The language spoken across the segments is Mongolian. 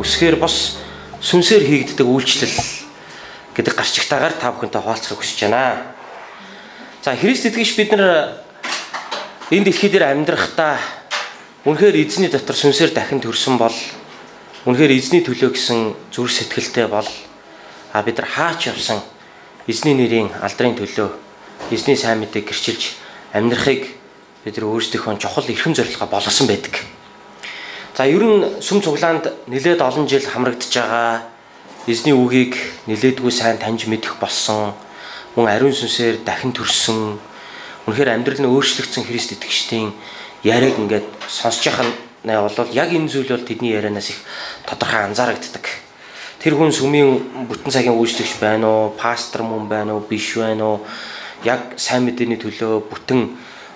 Үсгээр бос сүнсээр хийгддэг үйлчлэл гэдэг гарчигтаагаар та бүхэнтэй хуваалцахыг хүсэж байна. За, Христ итгэгч бид нар энэ дэлхий дээр амьдрахдаа үнэхээр эзний дотор сүнсээр дахин төрсөн бол, үнэхээр эзний төлөө гэсэн зүрх сэтгэлтэй бол бид нар хаач явсан эзний нэрийн алдрын төлөө эзний сайн мэдээг гэрчилж амьдрахыг бид нар өөрсдийнхөө чухал эрхэм зорилгоо болгосон байдаг. За, ер нь сүм цуглаанд нэлээд олон жил хамрагдж байгаа, эзний үгийг нэлээдгүй сайн таньж мэдэх болсон, мөн ариун сүнсээр дахин төрсөн, үнэхээр амьдрал нь өөрчлөгдсөн Христ итгэгчдийн яриаг ингээд сонсож байгаа нь бол яг энэ зүйл бол тэдний ярианаас их тодорхой анзаарагддаг. Тэр хүн сүмийн бүтэн цагийн үйлчлэгч байна уу, пастор мөн байна уу, биш байна уу, яг сайн мэдээний төлөө бүтэн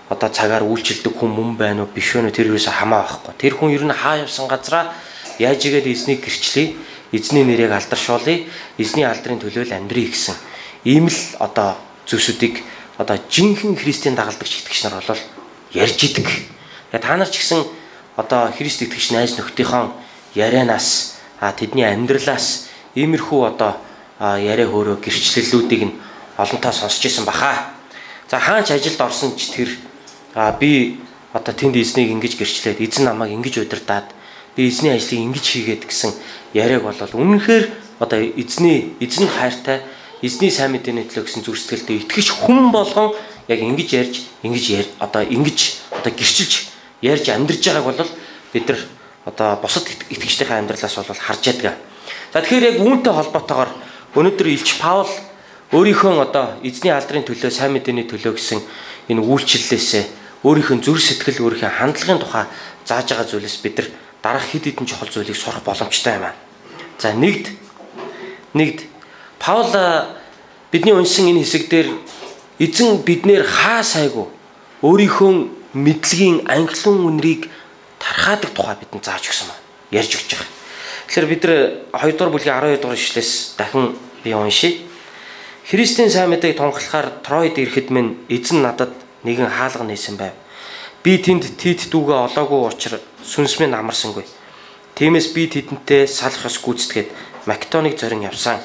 одоо цагаар үйлчилдэг хүн мөн байна уу, биш вэ, тэр юусаа хамаа байхгүй. Тэр хүн ер нь хаа явсан газараа яаж игээд эзнийг гэрчлэе, эзний нэрийг алдаршуулъя, эзний алдрын төлөө л амьдрий гэсэн ийм л одоо зүйлсүүдийг одоо жинхэнэ Христийн дагалдагч итгэгч нар бол ярьж идэг. Тэгээ та нар ч гэсэн одоо Христ итгэгч найз нөхдийнхөө ярианаас, тэдний амьдралаас иймэрхүү одоо яриа хөөрөө гэрчлэлүүдийг нь олонтаа сонсч ирсэн баха. За, хаач ажилд орсон ч тэр би одоо тэнд эзнийг ингэж гэрчлээд, эзэн намайг ингэж удирдаад, би эзний ажлыг ингэж хийгээд гэсэн яриаг бол үнэнхээр одоо эзэн хайртай, эзний сайн мэдээний төлөө гэсэн зүрх сэтгэлтэй итгэж хүн болгон яг ингэж ярьж, ингэж одоо гэрчилж ярьж амьдарч байгааг бол бид нар одоо бусад итгэгчдийн амьдралаас бол харж яддаг. За, тэгэхээр яг үүнтэй холбоотойгоор өнөөдөр Илч Паул өөрийнхөө одоо эзний алдрын төлөө, сайн мэдээний төлөө гэсэн энэ үйлчлэлээсээ өөрийнхөө зүрх сэтгэл, өөрийнхөө хандлагын тухай зааж байгаа зүйлээс бид нар дараах хэд хэдэн чухал зүйлийг сурах боломжтой юм аа. За, нэгд Паул бидний уншсан энэ хэсэг дээр эзэн биднээр хаа сайгүй өөрийнхөө мэдлэгийн анхлан үнэрийг тархаадаг тухай бидэнд зааж өгсөн байна. Ярьж өгч байгаа. Тэгэхээр бид нар 2 дугаар бүлгийн 12 дугаар ишлээс дахин би уншия. Христийн сайн мэдээг тунхаглахаар Троид ирэхэд минь эзэн надад нэгэн хаалга нээсэн байв. Би тэнд Тит дүүгээ олоогүй учраа сүнс минь амарсангүй. Тиймээс би тэдэнтэй салах ёс гүйцэтгээд Македоныг зорин явсан.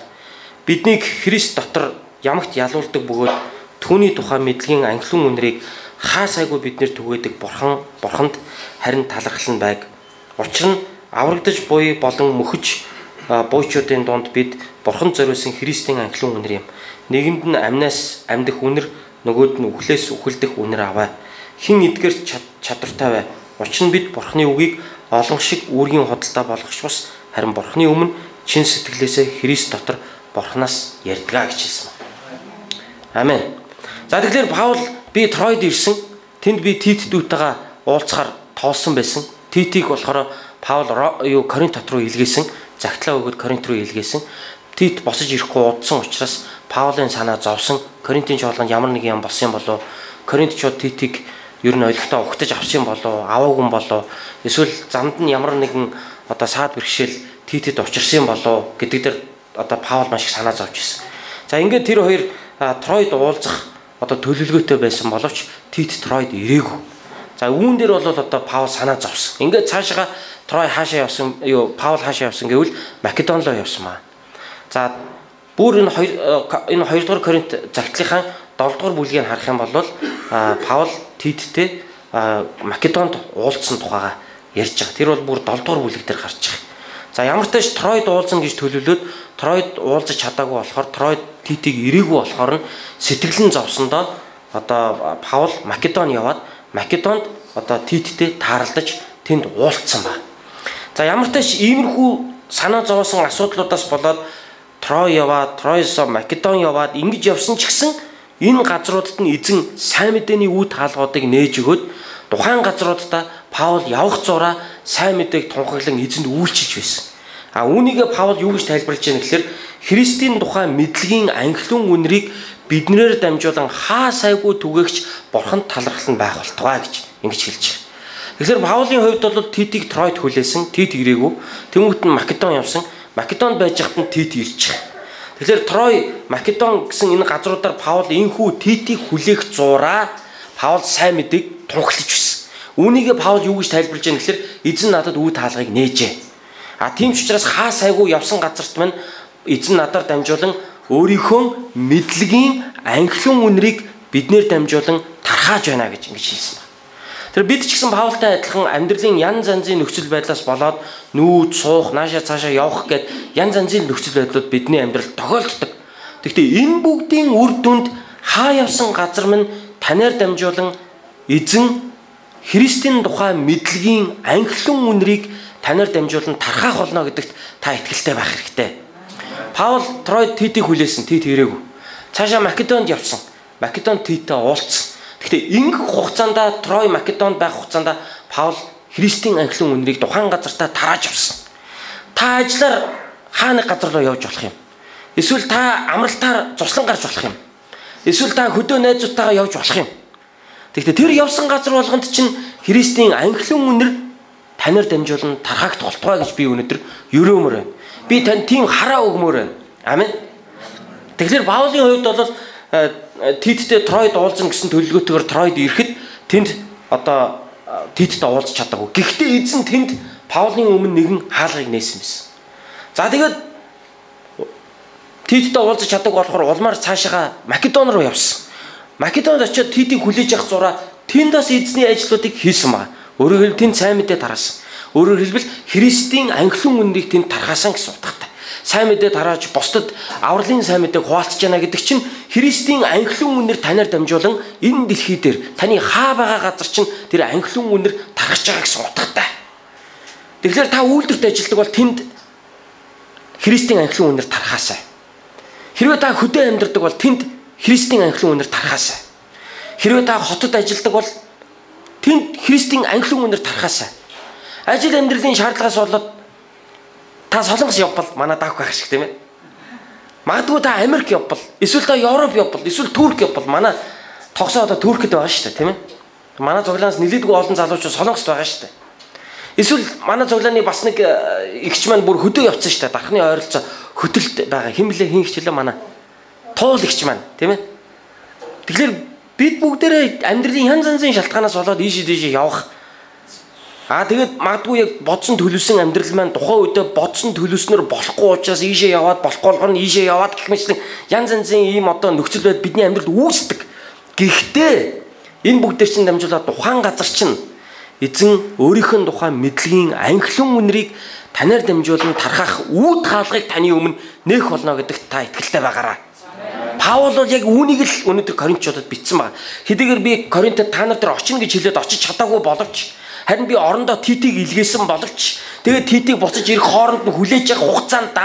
Биднийг Христ дотор ямагт ялуулдаг бөгөөд түүний тухай мэдлэгийн анхлан үнэрийг хаа сайгүй биднэр түгээдэг бурханд харин талархал нь байг. Учир нь аврагдаж буй болон мөхөж буйчуудын дунд бид бурханд зориулсан Христийн анхлан үнэр юм. Нэгэнд нь амнаас амьдах үнэр, нөгөөд нь үхлээс үхэлдэх үнэр аваа. Хэн эдгэр чадвартай бай. Учир нь бид бурхны үгийг олон шиг үүргийн худалдаа болгох бус, харин бурхны өмнө чин сэтгэлээсээ Христ дотор бурхнаас ярьдгаа гэж хэлсэн. Амен. За, тэгэхээр Паул би Троид ирсэн. Тэнд би Тит дүүтэйгээ уулзахаар тоолсон байсан. Титийг болохоор Паул Коринт хот руу илгээсэн. Загтлаа өгөөд Коринт руу илгээсэн. Тит босож ирэхгүй удсан учраас Паулын санаа зовсон. Коринтын чуулганд ямар нэг юм болсон юм болов? Коринтчууд Титийг ер нь ойлгохтой угтаж авсан юм болов? Аваагүй юм болов? Эсвэл замд нь ямар нэгэн одоо саад бэрхшээл Титэд учирсан юм болов гэдэг дээр одоо Паул маш их санаа зовж ирсэн. За, ингээд тэр хоёр Троид уулзах одоо төлөвлөгөөтэй байсан боловч Тит Троид ирээгүй. За, үүн дээр бол одоо Паул санаа зовсон. Ингээд цаашаа Трой хаашаа явсан, Паул хаашаа явсан гэвэл Македон руу явсан маа. За, бүр энэ 2 дугаар Коринт загтлынхаа 7 дугаар бүлгийг харах юм бол Паул Титтэй Македонд уулзсан тухайга ярьж байгаа. Тэр бол бүр 7 дугаар бүлэг дээр гарч байгаа. За, ямар ч тааш Троид уулзна гэж төлөвлөөд Троид уулзаж чадаагүй болохоор, Троид Титийг ирээгүй болохоор нь сэтгэл нь зовсондоо одоо Паул Македон яваад Македонд одоо Титтэй тааралдаж тэнд уулзсан ба. За, ямар ч тааш иймэрхүү санаа зовоосон асуудлуудаас болоод Трой яваад, Троёсоо Македон яваад ингэж явсан ч гэсэн энэ газруудад нь эзэн сайн мэдээний үе таалгуудыг нээж өгөөд тухайн газруудаа Паул явах зураа сайн мэдээг тунхаглан эзэнд үйлчилж байсан. А үүнийгээ Паул юу гэж тайлбарлаж байна гэхээр Христийн тухай мэдлэгийн анхлан үнэрийг биднээр дамжуулан хаа сайгүй түгээгч бурханд талархал нь байх болтугай гэж ингэж хэлж байгаа. Тэгэхээр Паулын хувьд бол Титийг Троид хүлээсэн, Тит ирээгүй. Тэмүүт нь Македон явсан. Македонд байж байхад нь Тит ирчих. Тэгэхээр Трой, Македон гэсэн энэ газруудаар Паул энхүү Титийг хүлээх зураа Паул сайн мэдээг тунхаглаж байсан. Үүнийгээ Паул юу гэж тайлбарлаж байна гэхээр эзэн надад үе таалгыг нээжээ. А тийм ч учраас хаа сайгүй явсан газарт минь эзэн надаар дамжуулан өөрийнхөө мэдлэгийн анхлын үнэрийг биднээр дамжуулан тархааж байна гэж ингэж хэлсэн байна. Тэр бид ч гэсэн Паултай адилхан амьдралын янз янзын нөхцөл байдлаас болоод нүүж суух, наашаа цаашаа явах гэд янз янзын нөхцөл байдлууд бидний амьдралд тохиолддог. Тэгэхдээ энэ бүгдийн үр дүнд хаа явсан газар минь танаар дамжуулан эзэн Христийн тухай мэдлэгийн анхлын үнэрийг танаар дамжуулан тархаах болно гэдэгт та итгэлтэй байх хэрэгтэй. Паул Тройд Титийг хүлээсэн, Тит ирээгүй. Цаашаа Македонд явсан. Македон Титтэй уулзсан. Гэхдээ ингэх хугацаанд Трой Македонд байх хугацаанд Паул Христийн анхлын үнэрийг тухайн газартаа тарааж явсан. Та ажиллаар хаа нэг газар руу явж болох юм. Эсвэл та амралтаар зуслан гарч болох юм. Эсвэл та хөдөө найзуудтайгаа явж болох юм. Тэгэхдээ тэр явсан газар болгонд чинь Христийн анхлын үнэр танаар дамжуулан тархагт болтугай гэж би өнөөдөр өрөөмөр байна. Би танд тийм хараа өгмөр байна. Амен. Тэгэхээр Паулийн хувьд бол Титтэй Тройд уулзсан гэсэн төлөвлөгөөтэйгээр Тройд ирэхэд тэнд одоо Титтэй уулзч чадаагүй. Гэхдээ эзэн тэнд Паулийн өмнө нэгэн хаалгыг нээсэн байсан. За тэгээд Титтэй уулзч чадаагүй болохоор улмаар цаашаага Македон руу явсан. Македонд очиод Титийг хүлээж авах зураа тэнд бас эзний ажлуудыг хийсэн баг. Өөрөөр хэлбэл тэнд сайн мэдээ тараасан. Өөрөөр хэлбэл Христийн анхлын үнэрийг тэнд тархаасан гэсэн утгатай. Сайн мэдээ тарааж бусдад авралын сайн мэдээг хуваалцж яана гэдэг чинь Христийн анхлын үнэр танаар дамжуулан энэ дэлхий дээр таны хаа байгаа газар чинь тэр анхлын үнэр тархаж байгаа гэсэн утгатай. Тэгэхээр та үйлдвэрт ажилладаг бол тэнд Христийн анхлын үнэр тархаасай. Хэрвээ та хөдөө амьдардаг бол тэнд Христийн анхлын үнэр тархаасай. Хэрвээ та хотод ажилладаг бол тэнд Христийн анхлын үнэр тархаасай. Ажил амьдралын шаардлагаас болоод та Солонгос явбал манай даах байх шиг тийм ээ. Магадгүй та Америк явбал, эсвэл та Европ явбал, эсвэл Турк явбал манай тогсоо одоо Туркд байгаа шүү дээ тийм ээ. Манай цуглаанаас нэлээдгүй олон залуучууд Солонгост байгаа шүү дээ. Эсвэл манай цуглааны бас нэг эгч маань бүр хөдөө явцсан шүү дээ. Дархны ойролцоо хөтөлд байгаа. Хэн блэ хин хчлээ манай туул эгч маань тийм ээ. Тэгэхээр бид бүгдээрээ амьдралын янз янзын шалтгаанаас болоод ийшээ дийшээ явах. Аа тэгээд магадгүй яг бодсон төлөвлөсөн амьдрал маань тухайн үедээ бодсон төлөвлөснөр болохгүй учраас ийшээ яваад болохгүй болгоно ийшээ яваад гэх мэтлэн янз янзын ийм одоо нөхцөл байдал бидний амьдралд үүсдэг. Гэхдээ энэ бүгдээр чинь дамжуулаад тухайн газар чинь эзэн өөрийнх нь тухайн мэдлэгийн анхлын үнэрийг танаар дамжуулан тархах үүд хаалгыг таны өмнө нээх болно гэдэгт та итгэлтэй байгаарай. Паул бол яг үүнийг л өнөөдөр Коринтчуудад бичсэн байна. Хэдийгээр би Коринтод та нар дээр очино гэж хэлээд очиж чадаагүй боловч харин би орондоо Титийг илгээсэн боловч тэгээд Титийг буцаж ирэх хооронд нь хүлээж явах хугацаанд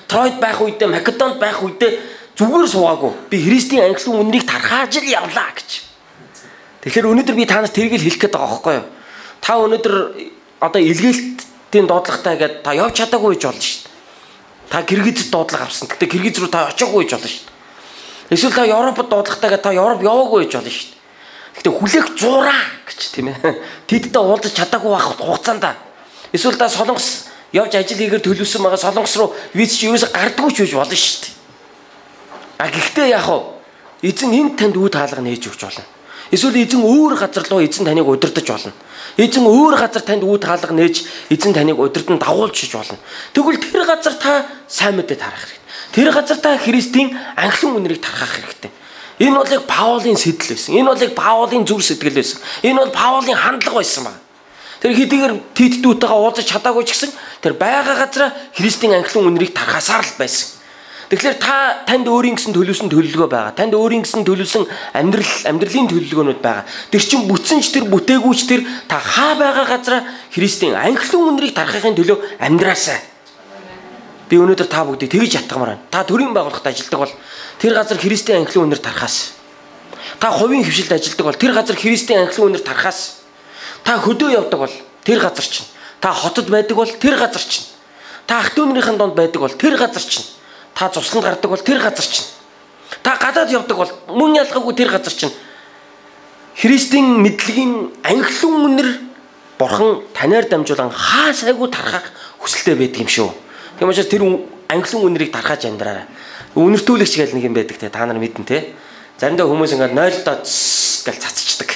Тройд байх үедээ Македонд байх үедээ зүгээр суугаагүй. Би Христийн анхлын үнэрийг тархааж л явлаа гэж. Тэгэхээр өнөөдөр би та нарт тэрийг л хэлэх гээд байгаа байхгүй юу? Та өнөөдөр одоо илгээлтийн дуудлагатай гэдээ та явж чадаагүй гэж болно шүү дээ. Та Киргизэд дуудлага авсан. Гэхдээ Киргиз рүү та очиагүй гэж болно шүү дээ. Эсвэл та Европод дуудлагатай гэдээ та Европ яваагүй гэж болно шүү дээ. Гэхдээ хүлээх зураа гэж тийм ээ. Тэдтэй уулзах чадаагүй байх хугацаанд эсвэл та Солонгос явж ажил хийгээр төлөвлөсөн байгаа Солонгос руу виз чи ерөөсө гардаггүй ч байж болно шүү дээ. А гэхдээ яах вэ? Эзэн энд танд үд хаалга нээж өгч болно. Эсвэл эзэн өөр газар руу эзэн таныг удирдах болно. Эзэн өөр газар танд үд хаалга нээж эзэн таныг удирдан дагуулж шиж болно. Тэгвэл тэр газар та сайн мэдээ тарах хэрэгтэй. Тэр газар та Христийн анхлын үнэрийг тархах хэрэгтэй. Энэ бол яг Паулийн сэтэл байсан. Энэ бол яг Паулийн зүр сэтгэл байсан. Энэ бол Паулийн хандлага байсан байна. Тэр хэдийгээр Тит дүүтэйгээ уулзах чадаагүй ч гэсэн тэр байгаа газараа Христийн анхлын үнэрийг тархасаар л байсан. Тэгэхээр та танд өөрийн гэсэн төлөвлөсөн төлөвлөгөө байгаа. Танд өөрийн гэсэн төлөвлөсөн амьдралын төлөвлөгөөнүүд байгаа. Тэр чинь бүтсэн ч тэр бүтээгүй ч тэр та хаа байгаа газараа Христийн анхлын үнэрийг тархахын төлөө амьдраасай. Би өнөөдөр та бүгдийг тэгж ятгамаар байна. Та төрийн байгууллагад ажилладаг бол тэр газар Христийн анхлын үнэр тархаас. Та хувийн хвшилд ажилладаг бол тэр газар Христийн анхлын үнэр тархаас. Та хөдөө явдаг бол тэр газар чинь. Та хотод байдаг бол тэр газар чинь. Та ах дүү нарийн донд байдаг бол тэр газар чинь. Та зусланд гардаг бол тэр газар чинь. Та гадаад явдаг бол мөн ялгаагүй тэр газар чинь. Христийн мэдлэгийн анхлын үнэр Бурхан танаар дамжуулан хаа сайгүй тархах хүсэлтэй байдаг юм шүү. Тийм учраас тэр анхлын үнэрийг тархааж амьдраарай. Үнэртүүлэгч гэл нэг юм байдаг те, та нар мэднэ те. Заримдаа хүмүүс ингээд 0 доо гэл цацчихдаг.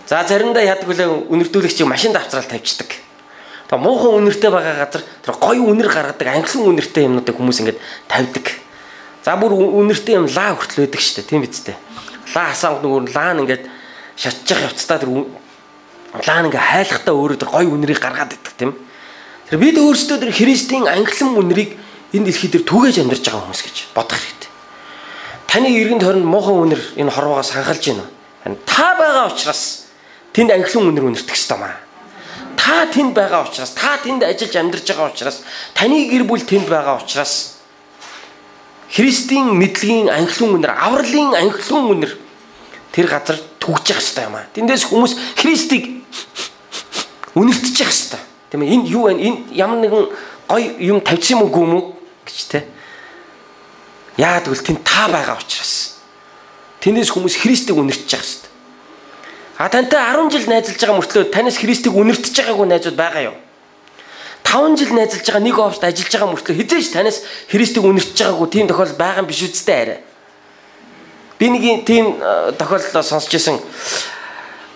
За заримдаа яадаг вүлээ үнэртүүлэгчийг машинд авцраал тавьчихдаг. Тэгээ муухан үнэртэй байгаа газар тэр гоё үнэр гаргадаг анхлан үнэртэй юмнуудыг хүмүүс ингээд тавьдаг. За бүр үнэртэй юм лаа хүртэл байдаг шүү дээ, тийм биз дээ. Лаа хасаанг нөгөө лаа нь ингээд шатчих явцдаа тэр лаа нь ингээд хайлахтаа өөрөө тэр гоё үнэрийг гаргаад идэх, тийм. Тэр бид өөрсдөө тэр Христийн анхлан үнэрийг энэ дэлхий дээр түгээж амьдарч байгаа хүмүүс гэж бодох хэрэгтэй. Таны эргэн тойронд муухан үнэр энэ хорвоогоос ханхалж байна уу? Та байгаа учраас тэнд анхлан үнэр үнэртэх ёстой маа. Та тэнд байгаа учраас, та тэнд ажиллаж амьдарч байгаа учраас, таны гэр бүл тэнд байгаа учраас Христийн мэдлэгийн анхлан үнэр, авралын анхлан үнэр тэр газар түгж явах ёстой юм аа. Тэндээс хүмүүс Христийг үнэртэж явах ёстой. Тийм ээ, энд юу вэ? Энд ямар нэгэн гоё юм тавьсан юм уу юм уу гэж те. Яагаад гэвэл тэнд та байгаа учраас. Тэндээс хүмүүс Христийг үнэртэж явах ёстой. А тантай 10 жил найзалж байгаа мөртлөө танаас Христийг үнэртэж байгаагүй найзууд байгаа юу? 5 жил найзалж байгаа нэг оффист ажиллаж байгаа мөртлөө хизээш танаас Христийг үнэртэж байгаагүй тийм тохиолдол байгаа юм биш үсттэй арай. Би нэг тийм тохиолдол сонсч ирсэн.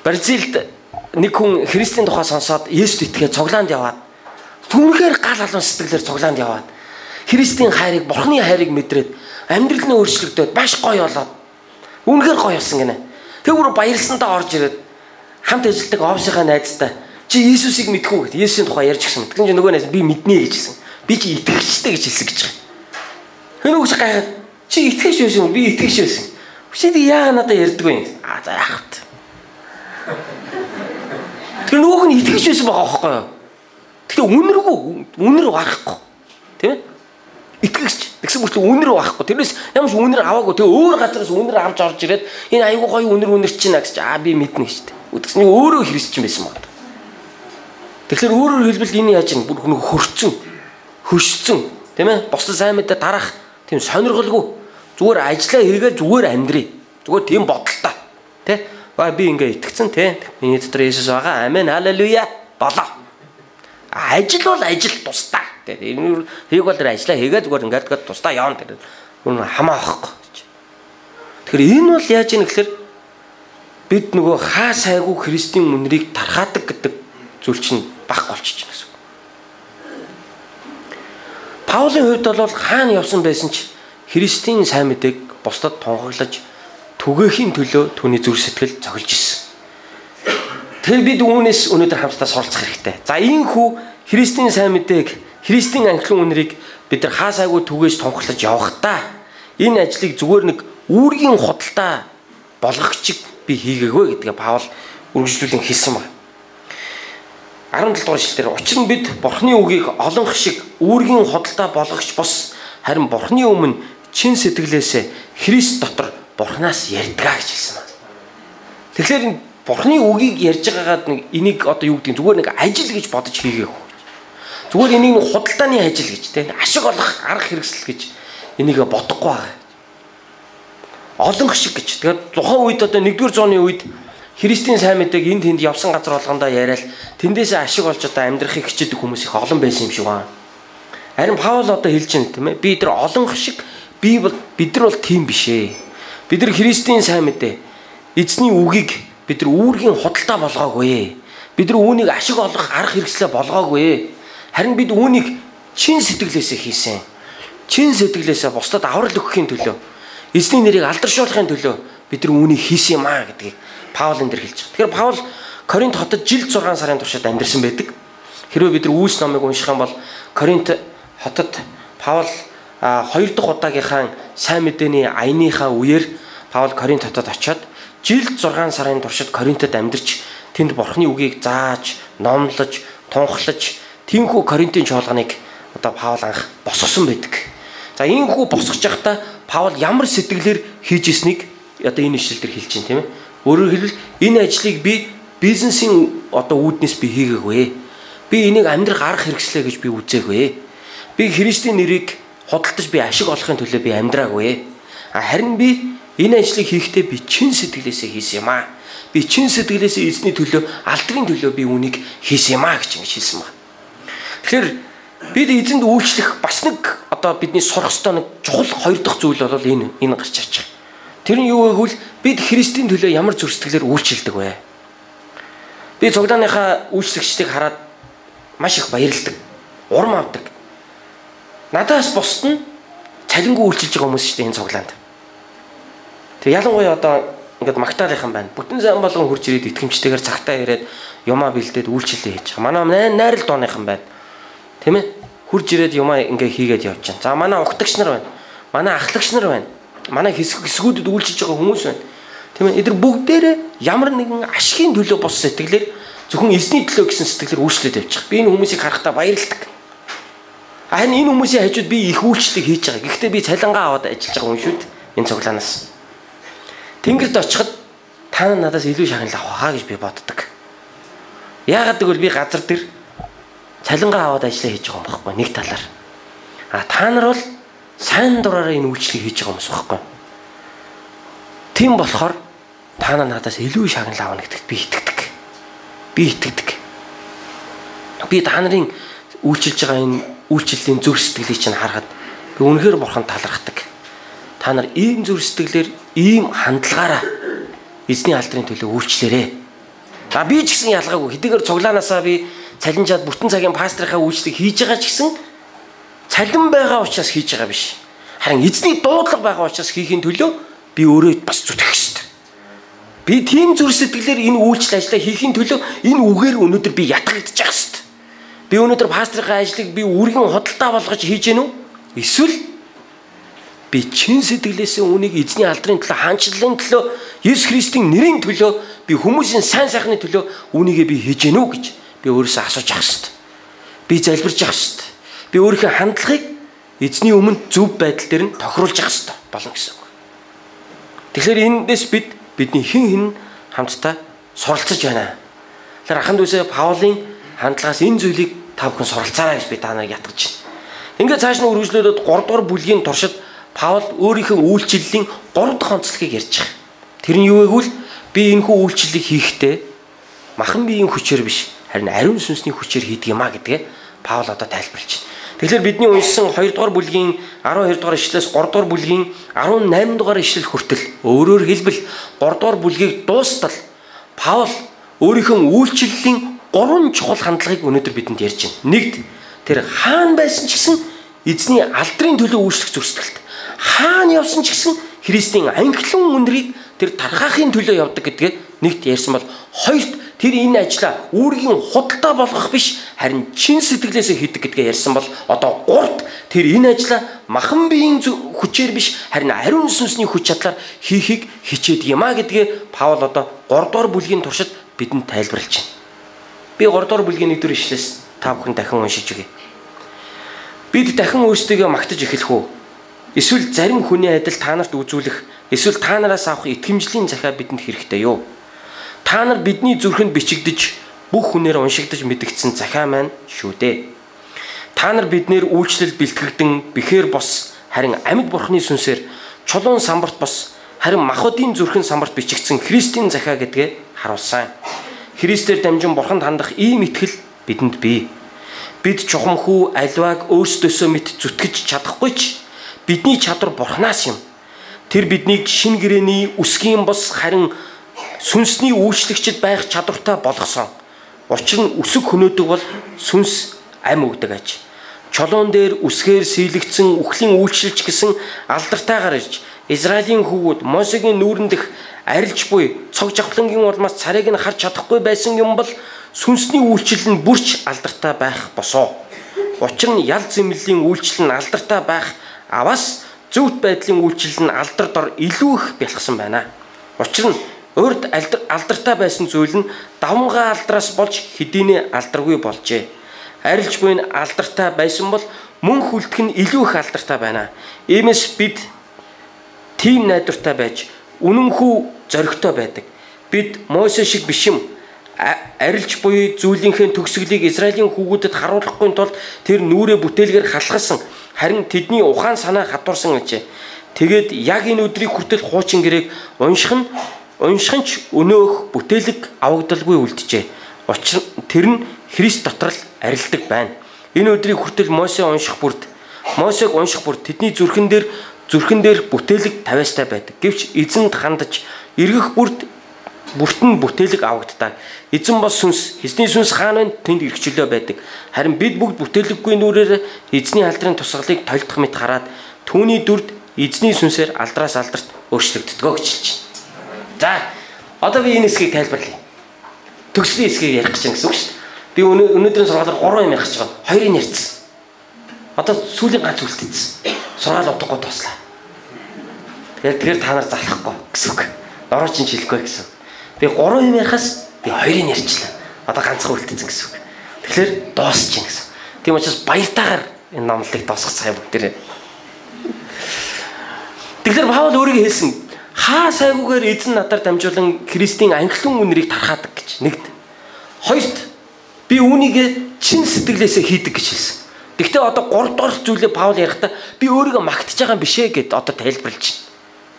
Бразилд нэг хүн Христийн тухай сонсоод Есүст итгээд цуглаанд яваад түүнхээр гал алуун сэтгэлээр цуглаанд яваад Христийн хайрыг, Бурхны хайрыг мэдрээд амьдрал нь өөрчлөгдөөд маш гоё болоод үнэхээр гоё болсон гинэ. Тэг бүр баярлсантаа орж ирээд хамт ажилладаг офисынхаа найзтай чи Иесусыг мэдэх үү гэд Есүсийн тухай ярьж гисэн. Тэгсэн чинь нөгөө найз би мэднэ гэж хэлсэн. Би чи итгэгчтэй гэж хэлсэн гэж байгаа. Тэр нөгөөс гайхаад чи итгэгч байсан юм? Би итгэгч байсан. Чи яагаад надад ярьдгүй юм? Аа за яах вэ? Тэр нөгөөх нь итгэгч байсан байгаа байхгүй юу? Гэхдээ үнэргүй, үнэр гарахгүй. Тийм ээ? Итгэгч тэгсэн мөртлөө үнэр байхгүй. Тэрнээс ямар ч үнэр аваагүй. Тэгээ өөр газараас үнэр авч орж ирээд энэ айгүй гоё үнэр үнэрч байна гэж аа би мэднэ гэж. Тэгсэн нь өөрөө христчин байсан байна. Тэгэхээр өөрөөр хэлбэл энэ яаж юм бүр нэг хөрцөн, хөшцөн, тийм ээ? Бусдад сайн мэдээ дарах тийм сонирхолгүй зүгээр ажиллаа хийгээл зүгээр амьдрий. Зүгээр тийм бодолтой. Тэ? Ба би ингээ итгэцэн тэ. Миний дотор Есүс байгаа. Амен. Халелуя. Болоо. Ажил бол ажил тусдаа. Тэ. Энэ хийг бол тэр ажиллаа хийгээ зүгээр ингээд гээд тусдаа явна тэр. Үн хамаа авахгүй. Тэгэхээр энэ бол яаж юм гэхээр бид нөгөө хаа сайгүй Христийн үнэрийг тархаадаг гэдэг зүйл чинь байхгүй болчихж байна гэсэн үг. Паулийн хувьд бол хаана явсан байсан ч Христийн сайн мэдээг бусдад тунхаглаж түгээхийн төлөө түүний зүрх сэтгэл зохилж ирсэн. Тэгэхээр бид үүнээс өнөөдөр хамтдаа суралцах хэрэгтэй. За ийхүү Христийн сайн мэдээг, Христийн анхлан үнэрийг бид нар хаа сайгүй түгээж тунхаглаж явахдаа энэ ажлыг зүгээр нэг үүргийн худалдаа болгохчиг би хийгээгүй гэдгээ Паул үргэлжлүүлэн хэлсэн байна. 17 дугаар эшлэлээр учир нь бид Бурхны үгийг олонх шиг үүргийн худалдаа болгогч бус харин Бурхны өмнө чин сэтгэлээсээ Христ дотор Бурханаас ярьдгаа гэж хэлсэн байна. Тэгэхээр энэ Бурхны үгийг ярьж байгаагаад нэг энийг одоо юу гэдэг зүгээр нэг ажил гэж бодож хийгээгүй. Зүгээр энийг нэг худалдааны ажил гэж тийм ашиг олох арга хэрэгсэл гэж энийг бодохгүй байгаа. Олонх шиг гэж. Тэгэхээр тухайн үед одоо 1-р зууны үед Христийн сайн мэдээг энд тэнд явсан газар болгондоо яриад тэндээсээ ашиг олж одоо амьдрахыг хичээдэг хүмүүс их олон байсан юм шиг байна. Харин Паул одоо хэлж байна тийм ээ. Би тэр олонх шиг би бол бид нар бол тийм биш ээ. Бид нар Христийн сайн мэдээ эзний үгийг бид нар үүргийн худалдаа болгоогүй. Бид нар үүнийг ашиг олох арга хэрэгслээ болгоогүй. Харин бид үүнийг чин сэтгэлээсээ хийсэн. Чин сэтгэлээсээ бусдад аврал өгөхийн төлөө, эзний нэрийг алдаршуулахын төлөө бид нар үүнийг хийсэн юм аа гэдгийг Паул энэ дэр хэлж байгаа. Тэгэхээр Паул Коринт хотод жил 6 сарын туршид амьдарсан байдаг. Хэрвээ бид нар Үйлс номыг унших юм бол Коринт хотод Паул 2 дахь удаагийнхаа сайн мэдээний аяныхаа үеэр Паул Коринт хотод очиод жил 6 сарын туршид Коринтод амьдарч тэнд Бурхны үгийг зааж, номлож, тунхлаж тиймхүү Коринтын чуулганыг одоо Паул анх босгосон байдаг. За иймхүү босгож байхдаа Паул ямар сэтгэлээр хийж ирснийг одоо энэ ишлэл дээр хэлж байна тийм ээ. Өөрөөр хэлбэл энэ ажлыг би бизнесийн одоо үүднээс би хийгээгүй. Би энийг амьдрах арга хэрэгслээ гэж би үзээгүй. Би Христийн нэрийг худалдаж би ашиг олохын төлөө би амьдраагүй. Харин би энэ ажлыг хийхдээ би чин сэтгэлээсээ хийсэн юм аа. Би чин сэтгэлээсээ эзний төлөө, алдрын төлөө би үүнийг хийсэн юм аа гэж ингэж хэлсэн байна. Тэгэхээр бид эзэнд үйлчлэх бас нэг одоо бидний сурах ёстой нэг чухал хоёр дахь зүйл бол энэ гарч ирж байгаа. Тэр нь юу вэ гэвэл бид Христийн төлөө ямар зүрх сэтгэлээр үйлчилдэг вэ? Би цуглааныхаа үйлчлэгчдийг хараад Маш их баярладаг. Урам авдаг. Надаас бусд нь цалингүй үйлчилж байгаа хүмүүс шүү дээ энэ цуглаанд. Тэг ялангуяа одоо ингээд магтаалынхан байна. Бүтэн зам болгон хурж ирээд итгэмжтэйгээр цагтаа ирээд юмаа бэлдээд үйлчлэлээ хийж байгаа. Манай найрал дооныхан байна. Тийм ээ? Хурж ирээд юмаа ингээ хийгээд явж байна. За манай угтагч нар байна. Манай ахлагч нар байна. Манай хэсгүүдэд үйлчилж байгаа хүмүүс байна. Тийм ээ? Эдгээр бүгдээрээ ямар нэгэн ашигын төлөө бус сэтгэлээр зөвхөн эзний төлөө гэсэн сэтгэлээр үйлчлээд явж байгаа. Би энэ хүмүүсийг харахтаа баярлдаг. Харин энэ хүмүүсийн хажууд би их үйлчлэг хийж байгаа. Гэхдээ би цалингаа аваад ажиллаж байгаа хүн шүү дээ. Энэ цуглаанаас. Тэнгэрт очиход та нар надаас илүү шагнал авах хаа гэж би боддог. Яагаад гэвэл би газар дээр цалингаа аваад ажиллаа хийж байгаа юм байхгүй нэг талаар. А та нар бол сайн дураараа энэ үйлчлэгийг хийж байгаа хүмүүс байхгүй. Тийм болохоор та нар надаас илүү шагнал авна гэдэгт би итгэдэг. Би итгэдэг. Би та нарын үйлчилж байгаа энэ үйлчлэлийн зүрх сэтгэлийг чинь харахад би үнэхээр бурхан талархдаг. Та нар ийм зүрх сэтгэлээр ийм хандлагаараа эзний алдрын төлөө үйлчлээрэй. За би ч гэсэн ялгаагүй хэдийгээр цуглаанаасаа би цалинжаад бүтэн цагийн пасторынхаа үйлчлэг хийж байгаа ч гэсэн цалин байгаа учраас хийж байгаа биш. Харин эзний дуудлага байгаа учраас хийхин төлөө би өөрөө бас зүтгэх ёстой. Би тийм зүрх сэтгэлээр энэ үйлчлэл ажлаа хийхин төлөө энэ үгээр өнөөдөр би ятгагдчих ёстой. Би өнөөдөр пасторынхаа ажлыг би үргэн худалдаа болгож хийж гэнэ үү? Эсвэл би чин сэтгэлээсээ үүнийг эзний алдрын төлөө, хаанчлалын төлөө, Есүс Христийн нэрийн төлөө, би хүмүүсийн сайн сайхны төлөө үүнийгээ би хийж гэнэ үү гэж би өөрөөсөө асууж авах ёстой. Би залбирч авах ёстой. Би өөрийнхөө хандлагыг эзний өмнө зөв байдал дээр нь тохируулж авах ёстой болно гэсэн үг. Тэгэхээр эндээс бид бидний хэн хэн хамтдаа суралцаж байна. Тэгэхээр ахын дүүсээ Паулийн хандлагаас энэ зүйлийг та бүхэн суралцаарай гэж би та нарыг ятгах байна. Ингээд цааш нь үргэлжлүүлээд 3 дугаар бүлгийн туршид Паул өөрийнхөө үйлчлэлийн 3 дахь онцлогийг ярьж байгаа. Тэр нь юу вэ гэвэл би энэхүү үйлчлэлийг хийхдээ махан биеийн хүчээр биш, харин ариун сүнсний хүчээр хийдэг юм а гэдгээ Паул одоо тайлбарлаж байна. Тэгэхээр бидний уншсан 2 дугаар бүлгийн 12 дугаар ишлэлээс 3 дугаар бүлгийн 18 дугаар ишлэл хүртэл өөрөөр хэлбэл 3 дугаар бүлгийг дуустал Паул өөрийнхөө үйлчлэлийн 3 чухал хандлагыг өнөөдөр бидэнд ярьж байна. Нэгд, тэр хаан байсан ч гэсэн эзний алдрын төлөө үйлчлэх зүрх сэтгэлтэй. Хаана явсан ч гэсэн Христийн анхлан үнэрийг тэр тархаахын төлөө явдаг гэдгээ нэгт ярьсан бол, хоёрт тэр энэ ажлаа үүргийн худалдаа болгох биш, харин чин сэтгэлээсээ хийдэг гэдгээ ярьсан бол, одоо гуравт тэр энэ ажлаа махан биеийн хүчээр биш, харин ариун сүнсний хүч чадлаар хийхийг хичээдэг юм а гэдгээ Паул одоо 3 дугаар бүлгийн туршид бидэнд тайлбарлаж байна. Би 3 дугаар бүлгийн 1-р ишлээс та бүхэн дахин уншиж өгье. Бид дахин өөрсдийгөө магтаж эхлэх үү? Эсвэл зарим хүний адил та нарт үзүүлэх, эсвэл та нараас авах итгэмжлийн захиа бидэнд хэрэгтэй юу? Та нар бидний зүрхэнд бичигдэж, бүх хүнээр уншигдаж мэдгдсэн захиа маань шүү дээ. Та нар биднээр үйлчлэл бэлтгэгдэн бэхээр бос, харин амьд бурхны сүнсээр чулуун самбарт бос, харин махбодын зүрхэн самбарт бичигдсэн Христийн захиа гэдгээ харуулсан. Христээр дамжин бурханд хандах ийм итгэл бидэнд бий. Бид чухамхүү аливааг өөрсдөөсөө мэт зүтгэж чадахгүй ч бидний чадвар бурхнаас юм. Тэр биднийг шин гэрэний үсгийн бос харин сүнсний үйлчлэгчд байх чадвартай болгосон. Учир нь үсэг хөнөөдөг бол сүнс ам өгдөг аж. Чулуун дээр үсгээр сийлэгдсэн үхлийн үйлчлэлч гэсэн алдартайгаар ирж Израилийн хүүгүүд Мосегийн нүүрэн дэх арилж буй цог жавхлангийн улмаас царайг нь харж чадахгүй байсан юм бол сүнсний үйлчлэл нь бүрч алдартай байх босоо. Учир нь ял зэмлэлийн үйлчлэл нь алдартай байх аваас зөвхт байдлын үйлчлэл нь алдар дор илүү их бялхсан байна. Учир нь урд алдартай байсан зүйл нь давмгай алдраас болж хэдийнэ алдаргүй болжээ. Арилж буй нь алдартай байсан бол мөн хүлдэх нь илүү их алдартай байна. Иймээс бид тийм найдвартай байж үнэнхүү зоригтой байдаг. Бид Мойсе шиг биш юм. Арилж буй зүйлийнхээ төгсгөлийг Израилийн хүүгүүдэд харуулахгүй тулд тэр нүрээ бүтээлгээр халахсан. Харин тэдний ухаан санаа хатуурсан ажээ. Тэгээд яг энэ өдрийг хүртэл хуучин гэрээг унших нь ч өнөөх бүтээлэг авагдaltaгүй үлджээ. Учир тэр нь Христ дотор л арилдаг байна. Энэ өдрийг хүртэл Мосег унших бүрд тэдний зүрхэн дээр бүтээлэг тавиастай байдаг. Гэвч эзэнд хандаж эргэх бүрд Бүртэн бүтээлэг авагддаг. Эзэн бол сүнс, эзний сүнс хаана вэ? Тэнд эрхчлөө байдаг. Харин бид бүгд бүтээлэггүй нүрээр эзний алдрын тусгалыг толидох мэт хараад түүний дүрд эзний сүнсээр алдраас алдарт өөрчлөгддгөө гэж хэлж байна. За, одоо би энэ хэсгийг тайлбарлая. Төгслийн хэсгийг ярих гэж байна гэсэн үг шүү дээ. Би өнөөдрийн сургаалаар 3 юм ярих гэж байгаа. 2-ыг ярьсан. Одоо сүүлийн ганц үлдээсэн. Сургаал удахгүй тоослаа. Тэгэхээр та нар залхахгүй гэсэн үг. Нороо чинь хэлэхгүй гэсэн. Би 3 юм ярихаас би 2-ыг ярьчлаа. Одоо ганцхан үлдээсэн гэсэн үг. Тэгэхээр дуусч чинь гэсэн. Тийм учраас баяртайгаар энэ номлолыг дуусгацгаая бүгдээрээ. Тэгэхээр Паул өөрийгөө хэлсэн. Хаа сайгүйгээр эзэн надаар дамжуулан Христийн анхлан үнэрийг тархаадаг гэж. Нэгд. Хоёрт би үүнийг чин сэтгэлээсээ хийдэг гэж хэлсэн. Гэхдээ одоо 3 дугаар зүйлээ Паул ярихдаа би өөрийгөө магтаж байгаа юм биш ээ гэд одоо тайлбарлаж байна.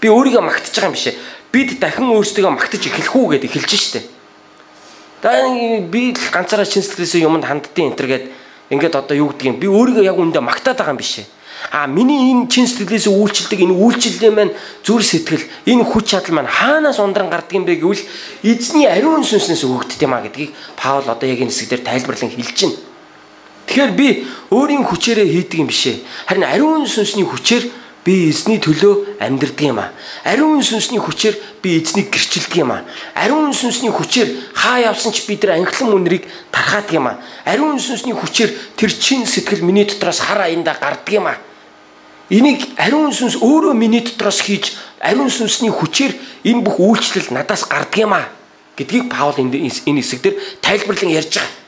Би өөрийгөө магтаж байгаа юм биш ээ. Бид дахин өөрсдийгөө магтаж эхлэх үү гэд эхэлж штэ. За би л ганцаараа чин сэтгэлээсээ юмд ханддیں۔ энэ төр гэд ингээд одоо юу гэдгийг би өөрийгөө яг үүндээ магтаад байгаа юм биш ээ. А миний энэ чин сэтгэлээсээ үйлчилдэг энэ үйлчлэлийн маань зүр сэтгэл, энэ хүч чадал маань хаанаас ундран гардаг юм бэ гэвэл эзний ариун сүнснээс өгөгддөг юм а гэдгийг Паул одоо яг энэ хэсэг дээр тайлбарлан хэлж байна. Тэгэхээр би өөрийн хүчээрээ хийдэг юм биш ээ. Харин ариун сүнсний хүчээр би эзний төлөө амьдрдаг юм а. Ариун сүнсний хүчээр би эзнийг гэрчилдэг юм а. Ариун сүнсний хүчээр хаа явсан ч би тэр анхлан үнэрийг тархаадаг юм а. Ариун сүнсний хүчээр тэр чин сэтгэл миний дотроос хар аяндаа гардаг юм а. Энийг ариун сүнс өөрөө миний дотроос хийж ариун сүнсний хүчээр энэ бүх үйлчлэл надаас гардаг юм а гэдгийг Паул энэ хэсэг дээр тайлбарлан ярьж байгаа.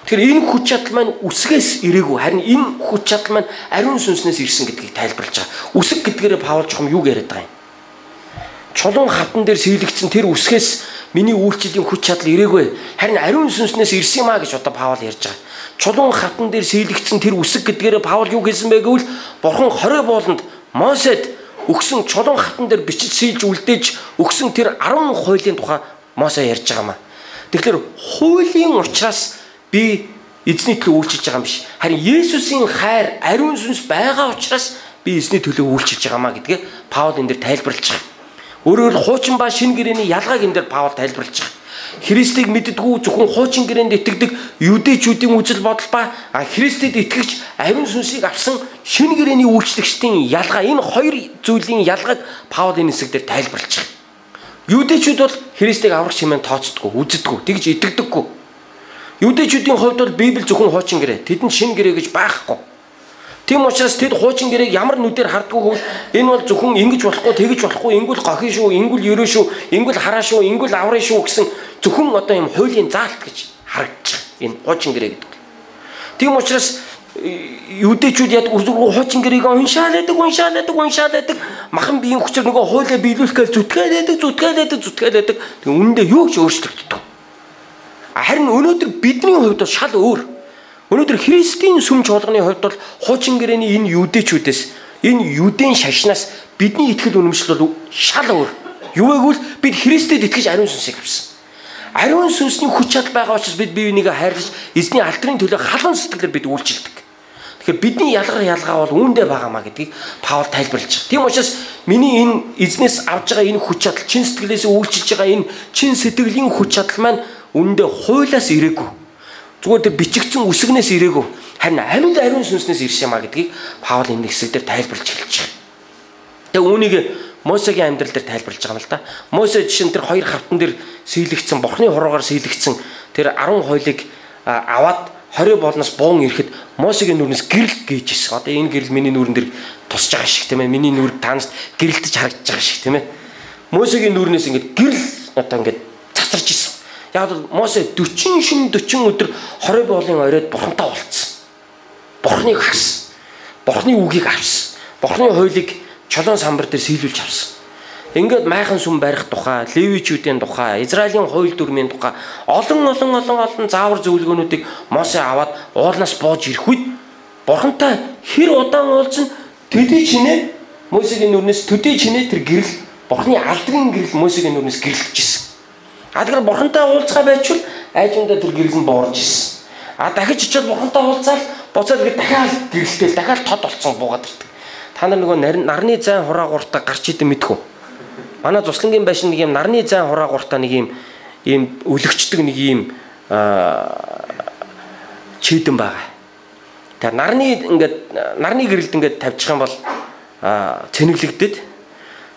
Тэгэхээр энэ хүч чадал маань үсгээс ирээгүй, харин энэ хүч чадал маань ариун сүнснээс ирсэн гэдгийг тайлбарлаж байгаа. Үсэг гэдгээрээ Паул чухам юу яриад байгаа юм? Чулуун хатан дээр сийлэгдсэн тэр үсгээс миний үйлчлэлийн хүч чадал ирээгүй, харин ариун сүнснээс ирсэн юм а гэж одоо Паул ярьж байгаа. Чулуун хатан дээр сийлэгдсэн тэр үсэг гэдгээрээ Паул юу хэлсэн бэ гэвэл Бурхан 20 бууланд Мосед өгсөн чулуун хатан дээр бичиж сийлж үлдээж өгсөн тэр 10 хуулийн тухай Мосе ярьж байгаа юм а. Тэгэхээр хуулийн учраас би эзний төлөө үйлчилж байгаа юм биш. Харин Есүсийн хайр, ариун сүнс байгаа учраас би эзний төлөө үйлчилж байгаа юм а гэдгээ Паул энэ дээр тайлбарлаж байгаа. Өөрөөр хуучин ба шинэ гэрээний ялгааг энэ дээр Паул тайлбарлаж байгаа. Христийг мэддэггүй зөвхөн хуучин гэрээнд итгэдэг юудэчүүдийн үзэл бодол ба Христэд итгэгч ариун сүнсийг авсан шинэ гэрээний үйлчлэгчдийн ялгаа, энэ хоёр зүйлийн ялгааг Паул энэ хэсэг дээр тайлбарлаж байгаа. Юудэчүүд бол Христийг аврагч хэмээн тооцдоггүй, үздэггүй, тэгж итгэдэггүй. Юудэчүүдийн хувьд бол Библи зөвхөн хуучин гэрээ, тэдэнд шинэ гэрээ гэж байхгүй. Тийм учраас тэд хуучин гэрээг ямар нүдээр хардггүй хөвөл энэ бол зөвхөн ингэж болохгүй, тэгэж болохгүй, ингүүл гохин шүү, ингүүл ерөө шүү, ингүүл хараа шүү, ингүүл аврын шүү гэсэн зөвхөн одоо юм хуулийн заалт гэж харагдаж байгаа. Энэ хуучин гэрээ гэдэг. Тийм учраас юудэчүүд яд хуучин гэрээг уншаал байдаг, махан биеийн хүчээр нөгөө хуулиа биелүүлэх гэж зүтгээл байдаг. Тэг үүндээ юу ч өөрчлөгддөг. Харин өнөөдөр бидний хувьд бол шал өөр. Өнөөдөр Христийн сүм чуулганы хувьд бол хуучин гэрээний энэ юудэчүүдээс, энэ юудын шашнаас бидний итгэл үнэмшил бол шал өөр. Юу вэ гэвэл бид Христэд итгэж ариун сүнсийг авсан. Ариун сүнсний хүч чадал байгаа учраас бид бие бинийгээ хайрлаж эзний алдрын төлөө халуун сэтгэлээр бид үйлчилдэг. Тэгэхээр бидний ялгар ялгаа бол үүндээ байгаамаа гэдгийг Паул тайлбарлаж байгаа. Тийм учраас миний энэ эзнээс авж байгаа энэ хүч чадал, чин сэтгэлээс үйлчилж байгаа энэ чин сэтгэлийн хүч чадал маань үүндээ хуулиас ирээгүй. Зүгээр тэр бичигдсэн үсгнээс ирээгүй. Харин амьд ариун сүнснээс ирсэн юм а гэдгийг Паул энэ хэсэг дээр тайлбарлаж хэлж байгаа. Тэгээ үүнийг Мосегийн амьдрал дээр тайлбарлаж байгаа юм л да. Мосе жишээ нь тэр хоёр хавтан дээр сийлэгдсэн, Бурхны хуруугаар сийлэгдсэн тэр 10 хуулийг аваад 20 болноос буун ирэхэд Мосегийн нүрнээс гэрэл гийж ирсэн. Одоо энэ гэрэл миний нүрэн дээр тусж байгаа шиг тийм ээ. Миний нүр танаас гэрэлтэж харагдаж байгаа шиг тийм ээ. Мосегийн нүрнээс ингээд гэрэл одоо ингээд цацарч ирсэн. Яг бол Мосе 40 шин 40 өдөр 20 болын оройд Бурхантай уулзсан. Бурхныг харсан. Бурхны үгийг авсан. Бурхны хуулийг чолон самбар дээр сийлүүлж авсан. Ингээд майхан сүм барих тухай, левичүүдийн тухай, Израилийн хууль дүрмийн тухай олон олон олон олон заавар зөвлөгөөнүүдийг Мосе аваад уулнаас бууж ирэх үед Бурхантай хэр удаан уулзсан төдий чинээ Мосегийн нүрнээс төдий чинээ тэр гэрэл Бурхны алдрын гэрэл Мосегийн нүрнээс гэрэлтэж ирсэн. А тэгэхээр Бурхантай уулзгаа байчвал айжмдаа тэр гэрэл нь буурж ирсэн. А дахиж очиод Бурхантай уулзаал буцаад ингээд дахиад гэрэлтэл дахиад тод болцсон буугаад ирдэг. Та нар нөгөө нарны зайн хураагууртаа гарч идэв мэдхүү. Манай зуслангийн байшин нэг юм нарны зайн хураагууртаа нэг юм ийм өлөгчдөг нэг ийм чийдэн байгаа. Тэгээ нарны ингээд нарны гэрэлд ингээд тавьчих юм бол цэнэглэгдэд.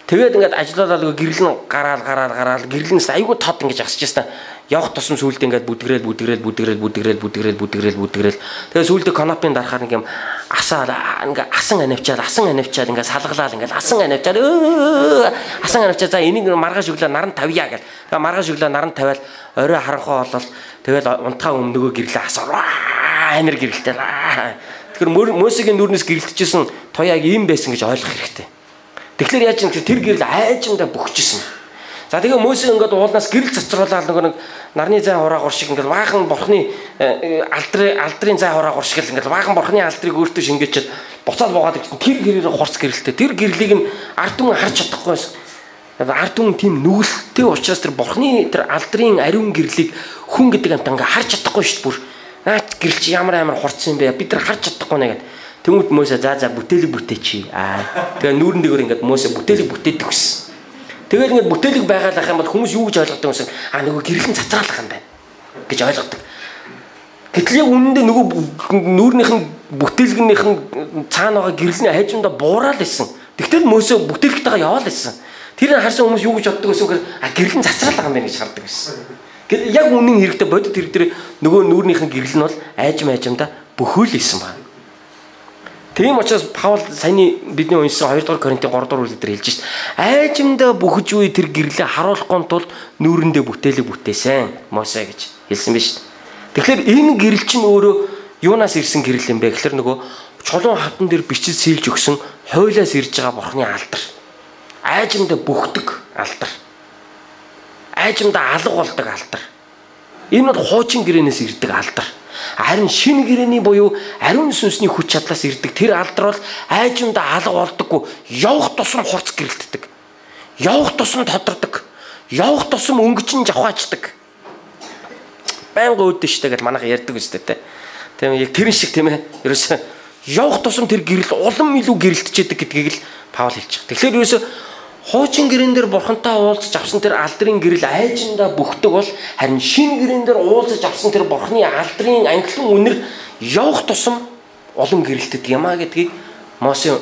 Тэгээд ингээд ажиллаулаад гэрэл нь гараал гараал гараал гэрлэнээс айгүй тод ингэж асч ястаа. Явах тусам сүулдэ ингээд бүдгрээл бүдгрээл бүдгрээл бүдгрээл бүдгрээл бүдгрээл бүдгрээл. Тэгээ сүулдэ канапын дарахаар нэг юм асаал ингээ асан анивчаал асан анивчаал ингээ салгалаал ингээ асан анивчаал асан анивчаал за энийг маргааш өглөө наран тавья гэл. Тэгээ маргааш өглөө наран тавиал орой харанхуй болол тэгэл унтахаа өмнө нөгөө гэрлээ асаа анир гэрэлтэй. Тэгэхээр Мосегийн нүүрнээс гэрэлтжсэн туяаг ийм байсан гэж ойлгох хэрэгтэй. Тэгэхээр яаж юм гэхээр тэр гэрэл айжмдаа бөхчихсэн. За тэгээ Мосе ингээд уулнаас гэрэл цацруулаад нөгөө нэг нарны зай хураагур шиг ингээд баахан бурхны алдрын зай хураагур шиг л ингээд баахан бурхны алдрыг өөртөө шингээчихэд буцаад буугаад ирсэн. Тэр гэрээр хурц гэрэлтэй. Тэр гэрлийг нь ард түмэн харж чадахгүй байсан. Ард түмэн тийм нүгэлтэй учраас тэр бурхны тэр алдрын ариун гэрлийг хүн гэдэг амт ингээд харж чадахгүй шүү дээ бүр. Наач гэрэл чи ямар амар хурц юм бэ? Бид нар харж чадахгүй нэ гэд. Тэнгүүд Мосе за за бүтээлэг бүтээчи. Аа. Тэгээ нүүрэн дээгүүр ингээд Мосе бүтээлэг бүтээдэг гэсэн. Тэгээд ингээд бүтээлэг байгаалах юм бол хүмүүс юу гэж ойлгодог юм бэ? Аа нөгөө гэрлэн цацраалах юм байна гэж ойлгодог. Гэтэл яг үнэндээ нөгөө нүүрнийх нь бүтээлгнийх нь цаана байгаа гэрлэний хажуунда буураад исэн. Тэгтэл Мосе бүтээлэгтэйгээ яваал исэн. Тэр нь харсан хүмүүс юу гэж боддог байсан гэхээр а гэрлэн цацраалах юм байна гэж хардаг байсан. Гэтэл яг үнэн хэрэгтэй бодит хэрэг дээр нөгөө нүүрнийх нь гэрэл нь бол айжм айжмдаа бөхөөл исэн байна. Тийм учраас Паул саяны бидний уншсан 2 дугаар Коринтын 3 дугаар бүлэг дээр хэлж шít. Айжмдаа бөхөж үе тэр гэрлээ харуулахгүй тулд нүүрэндээ бүтээлэг бүтээсэн Мосе гэж хэлсэн биз. Тэгэхээр энэ гэрэл чинь өөрөө юунаас ирсэн гэрэл юм бэ гэхээр нөгөө чулуун хавтан дээр бичиж сэлж өгсөн хуулиас ирж байгаа бурхны алдар. Айжмдаа бөхдөг алдар. Айжмдаа алга болдог алдар. Энэ бол хуучин гэрээнээс ирдэг алдар. Харин шинэ гэрээний буюу ариун сүнсний хүч чадлаас ирдэг тэр алдар бол айжмдаа алга болдоггүй, явах тусам хурц гэрэлтдэг. Явах тусам тодордог. Явах тусам өнгөжин жавхаачдаг. Байнга өөдөн штэ гэж манайха ярьдаг үстэй те. Тийм яг тэрэн шиг тийм ээ. Ерөөсөө явах тусам тэр гэрэл улам илүү гэрэлтчихэд гэдгийг л Паул хэлж байгаа. Тэгэхээр ерөөсөө хуучин гэрэн дээр бурхантай уулзаж авсан тэр алдрын гэрэл айжиндаа бөхдөг бол харин шинэ гэрэн дээр уулзаж авсан тэр бурхны алдрын ангилан үнэр явах тусам олон гэрэлтдэг юм а гэдгийг Мосе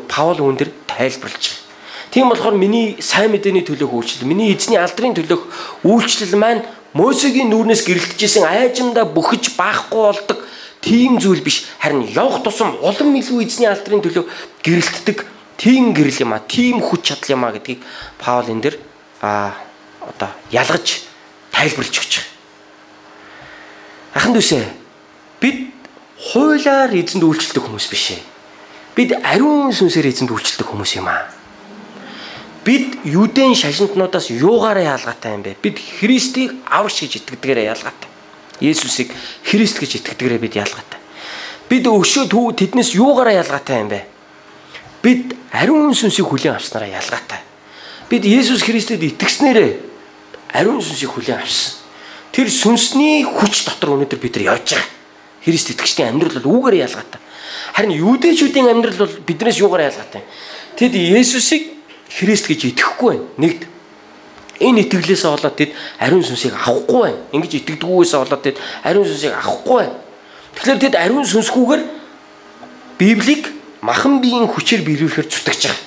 Паул үүн дээр тайлбарлаж байгаа. Тийм болохоор миний сайн мэдээний төлөөх үйлчлэл, миний эзний алдрын төлөөх үйлчлэл маань Мосегийн нүүрнээс гэрэлтжсэн айжимдаа бөхөж баахгүй болдог тийм зүйл биш. Харин явах тусам улам илүү эзний алдрын төлөө гэрэлтдэг тийм гэрэл юм а, тийм хүч чадал юм а гэдгийг Паул энэ дэр одоо ялгаж тайлбарлаж өгч байгаа. Ахын дүүсээ, бид хуулиар эзэнд үйлчлдэг хүмүүс биш ээ. Бид ариун сүнсээр эзэнд үйлчлдэг хүмүүс юм а. Бид юудын шашинтнуудаас юугаараа ялгаатай юм бэ? Бид Христийг аврагч гэж итгэдгээрээ ялгаатай. Есүсийг Христ гэж итгэдгээрээ бид ялгаатай. Бид өшөө төв тэднээс юугаараа ялгаатай юм бэ? Бид ариун сүнсийг хүлээн авснараа ялгаатай. Бид Есүс Христэд итгэснээрээ ариун сүнсийг хүлээн авсан. Тэр сүнсний хүч дотор өнөөдөр бид нар явж байгаа. Христ итгэгчдийн амьдрал бол үүгээр ялгаатай. Харин юудэчүүдийн амьдрал бол биднээс юугаар ялгаатай юм? Тэд Есүсийг Христ гэж итгэхгүй байна. Нэгд энэ итгэлээсээ болоод тэд ариун сүнсийг авахгүй байна. Ингэж итгэдэггүйгээсээ болоод тэд ариун сүнсийг авахгүй байна. Тэгэхээр тэд ариун сүнсгүйгээр Библийг махан биеийн хүчээр биелүүлэхээр зүтгэж байгаа.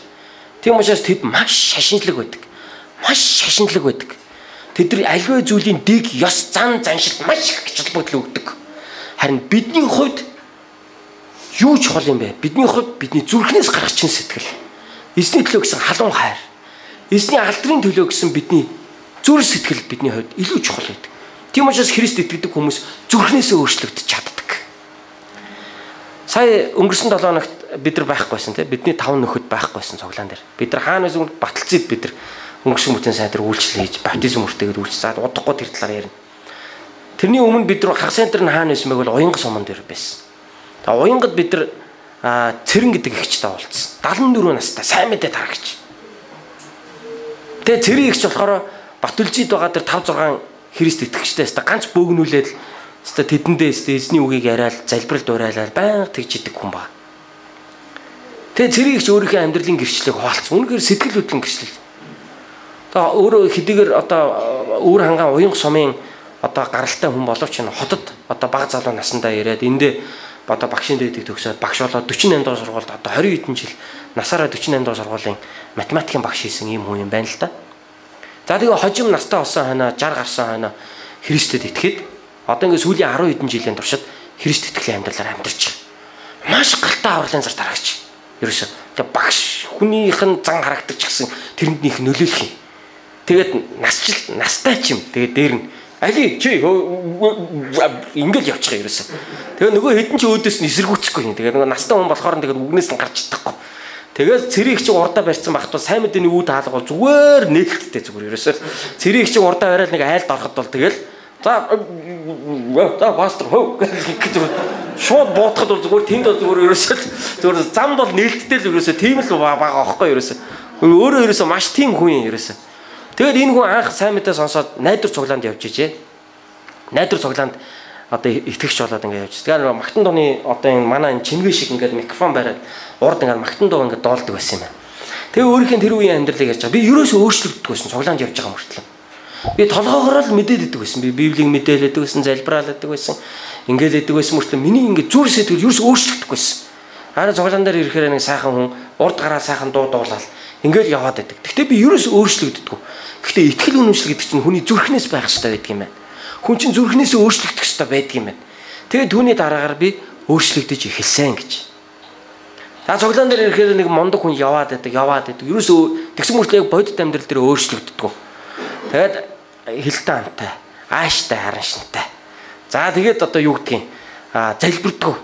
Тийм учраас тэд маш шашинлаг байдаг. Маш шашинлаг байдаг. Тэд нар аливаа зүйлийн дэг, ёс, зан, заншилт маш их холбогдол өгдөг. Харин бидний хувьд юу чухал юм бэ? Бидний хувьд бидний зүрхнээс гарах чин сэтгэл. Эзний төлөө гэсэн халуун хайр. Эзний алдрын төлөө гэсэн бидний зүрх сэтгэл бидний хувьд илүү чухал байдаг. Тийм учраас Христ итгэдэг хүмүүс зүрхнээсээ өөрчлөгдөж чаддаг. Сая өнгөрсөн 7 хоногт бид нар байхгүйсэн тийм бидний 5 нөхөд байхгүйсэн цуглаан дээр. Бид нар хаанаас баталцээд бид нар өнгөрсөн бүтэн сайн дээр үйлчлэл хийж баптизм хүртээгээд үйлчлээд удахгүй тэр талаар ярина. Тэрний өмнө бид нар хагас центр нь хаана байсан бэ гэвэл Уянга суман дээр байсан. Тэгээ Уянгад бид нар Цэрэн гэдэг эгчтэй уулзсан. 74 настай сайн мэдээ тарагч. Тэгээ Цэрэн эгч болохоор Батүлжид байгаа тэр 5 6 Христ итгэгчтэй өстой ганц бөөгнүүлээд л өстой тэдэндээ өстой эзний үгийг яриад залбирал дуурайлал байнга тэгж идэг хүн ба. Тэгээ Цэрэн эгч өөрийнхөө амьдралын гэрчлэлийг хуваалцсан. Үнэхээр сэтгэл хөдлөн гэрчлэл. Тэгээ өөрөө хэдийгээр одоо өвөр хангаан уянга сумын одоо гаралтай хүн боловч энэ хотод одоо бага залуу насандаа ирээд эндээ одоо багшийн дээдийг төгсөөд багш болоод 48 дугаар сургуульд одоо 20 хэдэн жил насаараа 48 дугаар сургуулийн математикийн багш хийсэн ийм хүн юм байна л да. За тэгээ хожим настай болсон хойноо 60 гарсан хойноо Христэд итгэхэд одоо ингээ сүүлийн 10 хэдэн жилийн туршид Христ итгэлийн амьдралаар амьдарч байгаа. Маш галтай авралын зар тарагч. Ерөөсө тэгээ багш хүнийх нь зан харагдаж гисэн тэрэнд нөх нөлөөлөх юм. Тэгээд насчил настай ч юм. Тэгээд дээр нь али чи ингээл явчих юм ерөөсө. Тэгээ нөгөө хэдэн чи өөдөөс нь эсэргүүцэхгүй юм. Тэгээ нөгөө настай хүн болохоор тэгээд үгнээс нь гарч чадахгүй. Тэгээд цэрийг чи урдаа барьсан багт бол сайн мэдээний үе таалга бол зүгээр нээлттэй зүгээр ерөөсө. Цэрийг чи урдаа бариад нэг айлд ороход бол тэгэл за за пастор хөө гэж шууд буутахад бол зүгээр тэнд бол зүгээр ерөөсөө зүгээр замд бол нээлттэй л ерөөсөө тийм л байгаа аахгүй ерөөсөө. Өөрөө ерөөсөө маш тийм хүн юм ерөөсөө. Тэгээд энэ хүн анх сайн мэдээ сонсоод найдвар цуглаанд явж ижээ. Найдвар цуглаанд одоо итгэгч болоод ингээд явж. Тэгээд магтан дууны одоо энэ манай энэ чимгээ шиг ингээд микрофон бариад урд ингээд магтан дуу ингээд дуулдаг байсан юм байна. Тэгээ өөрийнх нь тэр үеийн амьдралыг ярьж байгаа. Би ерөөсөө өөрчлөгддөг байсан. Цуглаанд явж байгаа мөртлөө. Би толгоогоор л мэдээд идэг байсан. Би Библийг мэдээлэдэг байсан, залбираалдаг байсан. Ингээл идэг байсан мөртлөө миний ингээд зүр сэтгэл ерөөсөө өөрчлөгдөхгүй байсан. Харин цуглаан дээр ирэхээр нэг сайхан хүн урд гараа сайхан дуу дуулаад ингээл яваад байдаг. Гэхдээ би ерөөсөө өөрчлөгддөггүй. Гэхдээ итгэл үнэмшил гэдэг чинь хүний зүрхнээс байх хэрэгтэй байдаг юм байна. Хүн чинь зүрхнээсээ өөрчлөгдөх хэрэгтэй байдаг юм байна. Тэгээд түүний дараагаар би өөрчлөгдөж эхэлсэн гэж. За цуглаан дээр ирэхээр нэг мундаг хүн яваад байдаг, яваад байдаг. Ерөөсөө тэгсэн мөртлөө яг бодит амьдрал дээр өөрчлөгддөггүй. Тэгээд хилтэй амтай, ааштай хараншинтай. За тэгээд одоо юу гэдгийг залбирдгүү.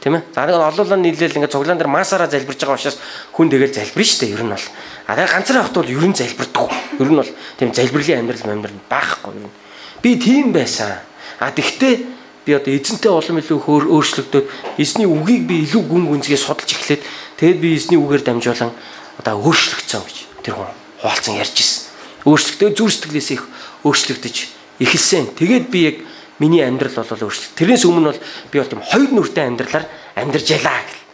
Тийм ээ. За нэг олоолаа нийлээл ингээд цуглаан дээр масаараа залбирж байгаа учраас хүн тэгэл залбирна шүү дээ. Ер нь бол. А тэгээ ганцаараа явахд бол ер нь залбирдгүү. Ер нь бол тийм залбирлын амьдрал байхгүй ер нь. Би тийм байсан. А тэгтээ би одоо эзэнтэй улам илүү өөрчлөгдөөд эзний үгийг би илүү гүн гүнзгий судалж эхлээд тэгээд би эзний үгээр дамжуулан одоо өөрчлөгдсөн гэж тэр хүн хуваалцан ярьж ирсэн. Өөрчлөгдөө зүр сэтгэлээс их өөрчлөгдөж эхэлсэн. Тэгээд би яг миний амьдрал бол өөрчлөлт. Тэрнээс өмнө бол би бол тийм хоёр нүртэй амьдралаар амьдарч ялаа гэл.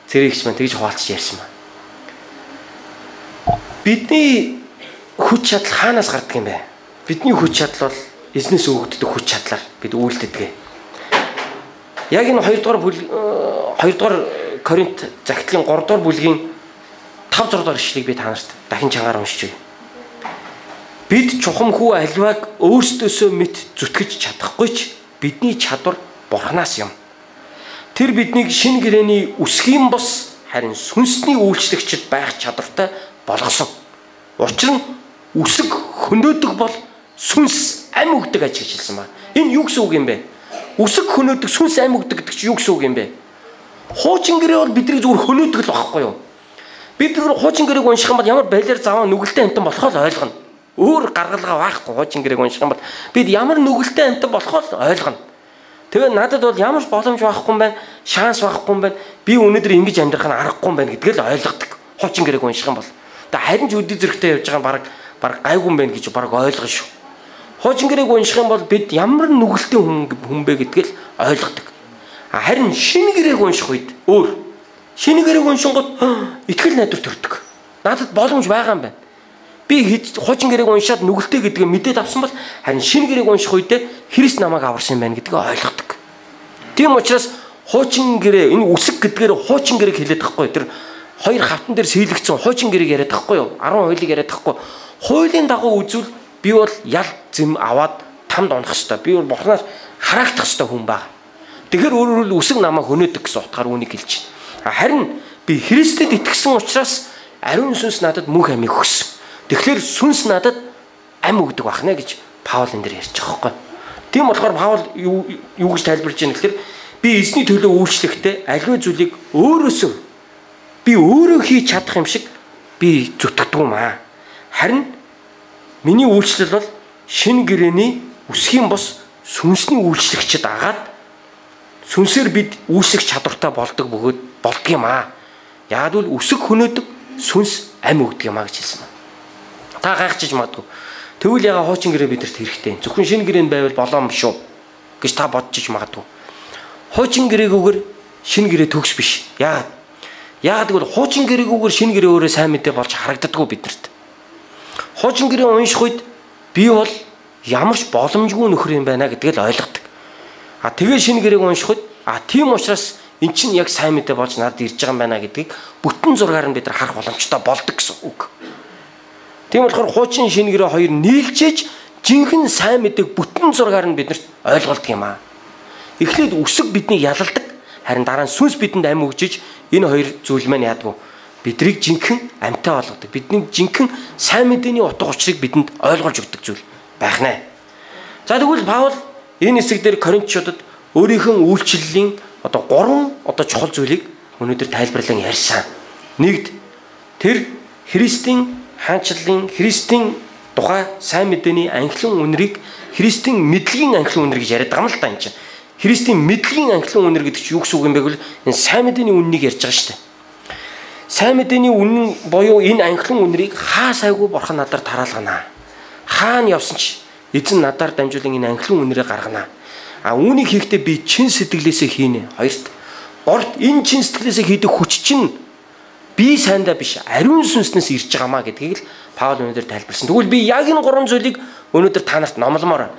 Цэрэгч маань тэгж хуваалцаж ярьсан байна. Бидний хүч чадал хаанаас гардаг юм бэ? Бидний хүч чадал бол эзнээс өгөгддөг хүч чадлаар бид үйлддэг. Яг энэ 2 дугаар Коринт захидлын 3 дугаар бүлгийн 5 6 дугаар ишлэгийг би та нарт дахин чангаар уншиж өгье. Бид чухам хүү аливааг өөрсдөөсөө мэт зүтгэж чадахгүй ч бидний чадвар Бурханаас юм. Тэр биднийг шин гэрээний үсгийн бус харин сүнсний үйлчлэгчд байх чадвартай болгосон. Учир нь үсэг хөнөөдөг бол сүнс ам өгдөг аж гэж хэлсэн байна. Энэ юу гэсэн үг юм бэ? Үсэг хөнөөдөг, сүнс ам өгдөг гэдэг чинь юу гэсэн үг юм бэ? Хуучин гэрээ бол бидний зүгээр хөнөөдөг л байхгүй юу? Бид зүгээр хуучин гэрээг унших юм бол ямар балиар заваа нүгэлтэй амтан болохоо л ойлгоно. Өөр гаргалгаа байхгүй хуучин гэрээг унших юм бол бид ямар нүгэлтэй амтан болохоо л ойлгоно. Тэгээ надад бол ямар ч боломж байхгүй юм байна, шанс байхгүй юм байна. Би өнөөдөр ингэж амьдрах нь аргагүй юм байна гэдгийг л ойлгодог. Хуучин гэрээг унших юм бол. Тэгээ харин ч өдөө зэрэгтэй явж байгаа нь баг гайгүй юм байна гэж баг ойлгоно шүү. Хуучин гэрээг унших юм бол бид ямар нүгэлтэй хүн бэ гэдгийг л ойлгодог. Харин шинэ гэрээг унших үед өөр. Шинэ гэрээг уншингууд итгэл найдвар төрдөг. Надад боломж байгаа юм байна. Би хуучин гэрээг уншаад нүгэлтэй гэдгийг мэдээд авсан бол харин шинэ гэрээг унших үедээ Христ намайг аварсан юм байна гэдгийг ойлгодог. Тийм учраас хуучин гэрээ энэ үсэг гэдгээр хуучин гэрээг хэлээд тахгүй. Тэр хоёр хавтан дээр сийлэгдсэн хуучин гэрээг яриад тахгүй юу? 10 хуулийг яриад тахгүй. Хуулийн дагуу үзвэл би бол ял зэм аваад тамд унах хэвээр. Би бол Бурханаас хараагдах хэвээр хүн баг. Тэгэхээр өөрөөр хэлбэл үсэг намайг хөнөөдөг гэсэн утгаар үүнийг хэлж байна. Харин би Христэд итгэсэн учраас ариун сүнс надад мөнх амийг өгсөн. Тэгэхээр сүнс надад ам өгдөг бахна гэж Паул энэ дэр ярьж байгаа байхгүй. Тийм болохоор Паул юу гэж тайлбарлаж байна гэхээр би эзний төлөө үйлчлэхдээ аливаа зүйлийг өөрөөсөө би өөрөө хийж чадах юм шиг би зүтгэдэг юм аа. Харин миний үйлчлэл бол шинэ гэрээний үсгийн бос сүнсний үйлчлэгчд агаад сүнсээр бид үйлчлэх чадвартай болдог бөгөөд болдго юм аа. Яг л үсэг хөнөөдөг сүнс ам өгдөг юм аа гэж хэлсэн. Та гайхчихж магадгүй. Тэгвэл яга хуучин гэрээ бидэрт хэрэгтэй. Зөвхөн шинэ гэрээнд байвал болоо юм шүү гэж та бодчих магадгүй. Хуучин гэрээгүйгээр шинэ гэрээ төгс биш. Яагаад? Яагаад гэвэл хуучин гэрээгүйгээр шинэ гэрээ өөрөө сайн мэдээ болж харагддаггүй бидэрт. Хуучин гэрээ унших үед би бол ямар ч боломжгүй нөхөр юм байна гэдгийг л ойлгодог. А тэгээ шинэ гэрээг унших үед тийм учраас эн чинь яг сайн мэдээ болж надад ирж байгаа юм байна гэдгийг бүтэн зургаар нь бид нар харах боломжтой болдог гэсэн үг. Тийм болохоор хуучин шинэ гэрээ хоёр нийлжээж жинхэнэ сайн мэдээг бүтэн зургаар нь биднэрт ойлголдог юм аа. Эхлээд үсэг биднийг ялалдаг, харин дараа нь сүнс бидэнд ам өгжиж энэ хоёр зүйл маань яадаг вэ? Бидрийг жинхэнэ амьтай болгодог. Бидний жинхэнэ сайн мэдээний утга учирыг бидэнд ойлгуулж өгдөг зүйл байх нэ. За тэгвэл Паул энэ хэсэг дээр Коринтчуудад өөрийнхөө үйлчлэлийн одоо 3 одоо чухал зүйлийг өнөөдөр тайлбарлан ярьсан. Нэгд, тэр Христийн хаанчлалын, Христийн тухай сайн мэдээний анхлан үнэрийг Христийн мэдлэгийн анхлан үнэр гэж яриад байгаа юм л та энэ чинь. Христийн мэдлэгийн анхлан үнэр гэдэг чинь юу гэсэн үг юм бэ гэвэл энэ сайн мэдээний үннийг ярьж байгаа шүү дээ. Сайн мэдээний үнэн буюу энэ анхлан үнэрийг хаа сайгүй бурхан надаар тараалгана. Хаана явсан ч эзэн надаар дамжуулан энэ анхлан үнэрийг гаргана. А үүнийг хийхдээ би чин сэтгэлээсээ хийнэ. Хоёрт, гуравт, энэ чин сэтгэлээсээ хийдэг хүч чинь би сайндаа биш, ариун сүнснээс ирж байгаамаа гэдгийг л Паул өнөөдөр тайлбарсан. Тэгвэл би яг энэ гурван зүйлийг өнөөдөр та нарт номломоор байна.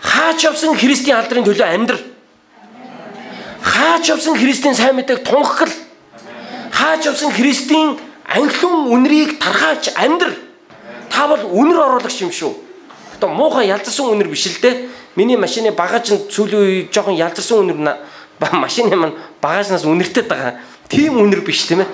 Хаач явсан Христийн алдрын төлөө амьдр. Хаач явсан Христийн сайн мэдээг тунхагл. Хаач явсан Христийн анхлан үнэрийг тархаач амьдр. Та бол үнэр оруулагч юм шүү. Одоо муухай ялзарсан үнэр биш л дээ. Миний машины багаж нь сүүлийн үе жоохон ялзарсан үнэр, машины маань багажнаас үнэртэй байгаа. Тийм үнэр биш тийм ээ.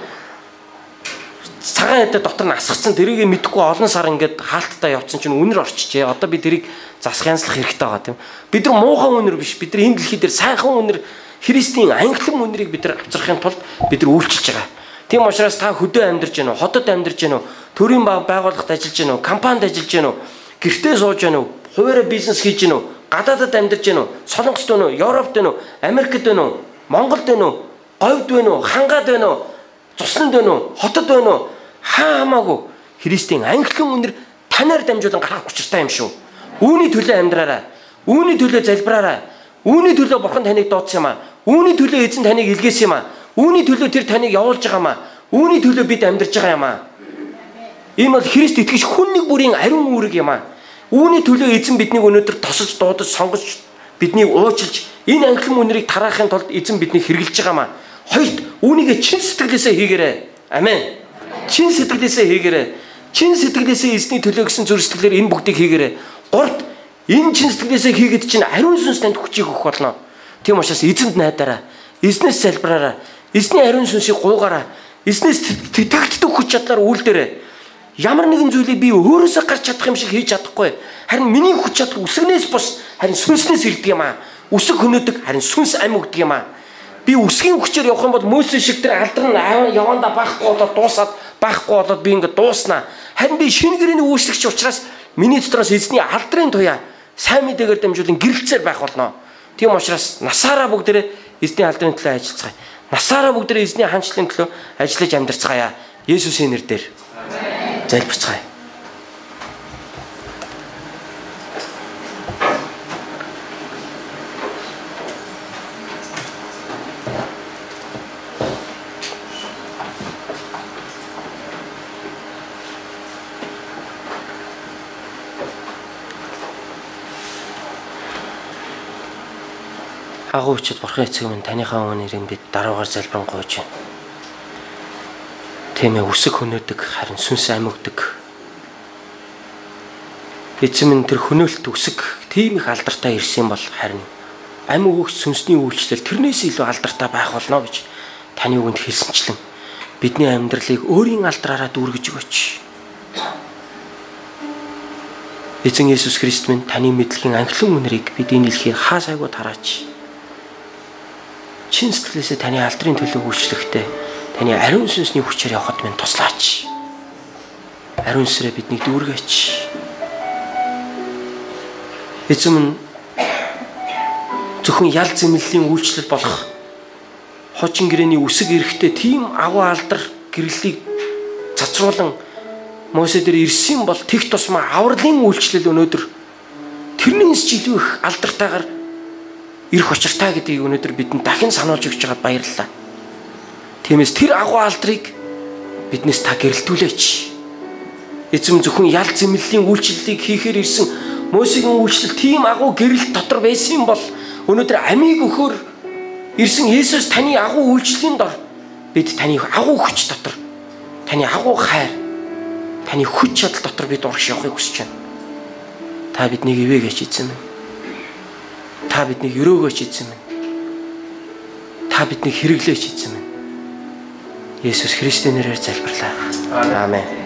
Цагаан хэдэ дотор нь асгацсан, тэрийг мэдэхгүй олон сар ингээд хаалттай явцсан чинь үнэр орчижээ. Одоо би тэрийг засах янзлах хэрэгтэй байгаа тийм. Бид нар муухай үнэр биш. Бид нар энэ дэлхий дээр сайхан үнэр, Христийн анхлан үнэрийг бид нар авчрахын тулд бид нар үйлчилж байгаа. Тийм учраас та хөдөө амьдарч гэнэ үү, хотод амьдарч гэнэ үү, төрийн байгууллагт ажиллаж гэнэ үү, компанид ажиллаж гэнэ үү, гэртээ сууж гэнэ үү, хуваараа бизнес хийж гэнэ үү, гадаадад амьдарч гэнэ үү, Солонгост байна уу, Европт байна уу, Америкт байна уу, Монголд байна уу, Говьд байна уу, Хангад байна уу, Цусланд байна уу, хотод байна уу, хаа хамаагүй Христийн анхлан үнэр танаар дамжуулан гарах учиртай юм шүү. Үүний төлөө амьдраарай. Үүний төлөө залбираарай. Үүний төлөө бурхан таныг дуудсан юм аа. Үүний төлөө эзэн таныг илгээсэн юм аа. Үүний төлөө тэр таныг явуулж байгаа юм аа. Үүний төлөө бид амьдарч байгаа юм аа. Энэ бол Христ итгэж хүн нэг бүрийн ариун үүрэг юм аа. Үүний төлөө эзэн биднийг өнөөдөр тосож, дуудаж, сонгож, биднийг уучлж, энэ анхлан үнэрийг тараахын тулд эзэн биднийг хэрэглэж байгаа юм аа. Хоёрт, үүнийгээ чин сэтгэлээсээ хийгээрэй. Амен. Чин сэтгэлээсээ хийгээрэй. Чин сэтгэлээсээ эзний төлөө гэсэн зүрх сэтгэлээр энэ бүгдийг хийгээрэй. Гуравт, энэ чин сэтгэлээсээ хийгээд чинь ариун сүнс танд хүчийг өгөх болно. Тийм учраас эзэнд найдаарай. Эзнээс залбираарай. Эзний ариун сүнсийг гуйгаарай. Эзнээс тэтгэгддэг хүч чадлаар үйлдээрэй. Ямар нэгэн зүйлийг би өөрөөсөө гарч чадах юм шиг хийж чадахгүй. Харин миний хүч чадал үсгнээс бус, харин сүнснээс ирдэг юм аа. Үсэг хөнөөдөг, харин сүнс ам өгдөг юм аа. Би үсгийн хүчээр явах юм бол Мөсө шиг тэр алдар нь явандаа байхгүй болоод дуусаад, байхгүй болоод би ингээд дууснаа. Харин би шинэ гэрээний үйлчлэгч учраас миний дотроос эзний алдрын туяа сайн мэдээгээр дамжуулан гэрэлцээр байх болно. Тийм учраас насаараа бүгдээрээ эзний алдрын төлөө ажиллацгаая. Насаараа бүгдээрээ эзний хаанчлалын төлөө ажиллаж амьдарцгаая. Есүсийн нэрээр залбирцгаая. Агуу хүчит Бурхан эцэг минь, таныхаа өмнө ирэн бид даруугаар залбирэн гуйж байна. Тийм ээ, үсэг хөнөөдөг, харин сүнс ам өгдөг. Эцэг минь, тэр хөнөөлт үсэг тийм их алдартай ирсэн бол харин ам өгөх сүнсний үйлчлэл тэрнээс илүү алдартай байх болно гэж таны үгэнд хэлсэнчлэн бидний амьдралыг өөрийн алдраараа дүүргэж өгөөч. Эзэн Есүс Христ минь, таны мэдлэгийн анхлан үнэрийг бид энэ дэлхийд хаа сайгүй тараач. Чин сэтгэлээсээ таны алдрын төлөө үйлчлэхдээ таны ариун сүнсний хүчээр явахад минь туслаач. Ариун сүнсээрээ биднийг дүүргээч. Эзэн минь, зөвхөн ял зэмлэлийн үйлчлэл болох хуучин гэрээний үсэг эрэхтэй тийм агуу алдар гэрлэлийг цацруулан Мосе дээр ирсэн бол тех тусмаа авралын үйлчлэл өнөөдөр тэрнээс ч илүү их алдартайгаар ирэх учиртай гэдгийг өнөөдөр бидэнд дахин сануулж өгч байгаад баярлалаа. Тиймээс тэр агуу алдрыг биднээс та гэрэлтүүлээч. Эзэм, зөвхөн ял зэмлэлийн үйлчлэлийг хийхээр ирсэн Мосегийн үйлчлэл тийм агуу гэрэл дотор байсан юм бол өнөөдөр амийг өгөхөөр ирсэн Есүс таны агуу үйлчлэлийн дор бид таны агуу хүч дотор, таны агуу хайр, таны хүч чадал дотор бид урагш явахыг хүсэж байна. Та биднийг ивээгээч, эзэм минь. Та биднийг өрөөгөөч, эзэм минь. Та биднийг хэрэглээч, эзэм минь. Есүс Христийн нэрээр залбирлаа. Аамен.